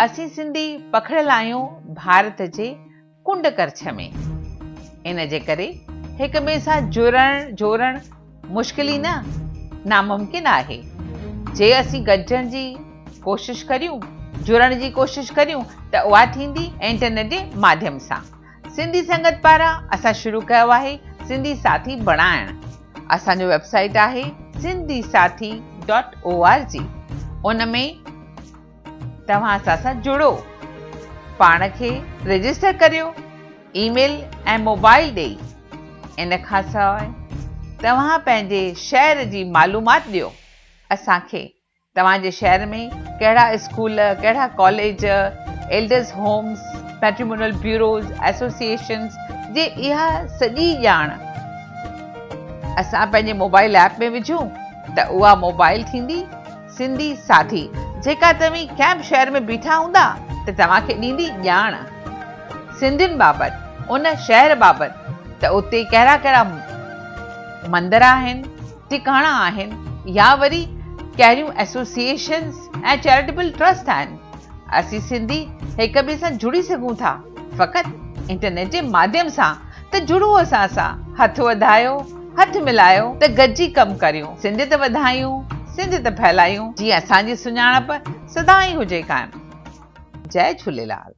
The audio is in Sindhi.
اسين سنڌي پکڙيل آهيون ڀارت جي ڪنڊ ڪرڇ ۾. ان جي ڪري هڪ ٻئي سان جڙڻ جوڙڻ مشڪل ئي نه ناممڪن آهي. جي اسين گڏجڻ جي ڪوشش ڪريون، جڙڻ جي ڪوشش ڪريون ته اها ٿيندي انٽرنيٽ جي ماڌيم سان. سنڌي سنگت پاران اسان شروع ڪيو آهي سنڌي ساٿي بڻائڻ. اسان جو ويب سائيٽ آهي Sindhi Sathi dot O R G ان ۾ توهان اسان سان جڙو، پاڻ کي رجسٽر ڪريو، اي ميل ۽ موبائل ڏئي. ان کان سواء توهان پنهنجي شهر جي معلومات ڏيو اسان کي توهان جي شهر ۾ ڪهڙا اسڪول، ڪهڙا college, elders homes, matrimonial bureaus, associations جي اها سڄي ڄاڻ اسان پنهنجي موبائل ايپ ۾ وجهون ته اها موبائل ٿيندي سنڌي ساٿي جيڪا توهين ڪنهن به شهر ۾ بيٺا هوندا ته توهان کي ڏيندي ڄاڻ سنڌين بابت ان شهر بابت ته اتي ڪهڙا ڪهڙا مندر آهن، ٽڪاڻا آهن يا وري ڪهڙيون ايسوسيئيشنز ۽ چيريٽيبل ٽرسٽ آهن. اسين سنڌي هڪ ٻئي سان جڙي سگهون ٿا فقط انٽرنيٽ جي ماڌيم سان ته جڙو اسان سان، هٿ وڌايو، هٿ ملايو ته گڏجي ڪم ڪريون، سنڌيت وڌايون، سنڌيت ڦهلايون جيئن اسان جي سڃاڻپ سدائين هجي قائم. جئي جهوليلال.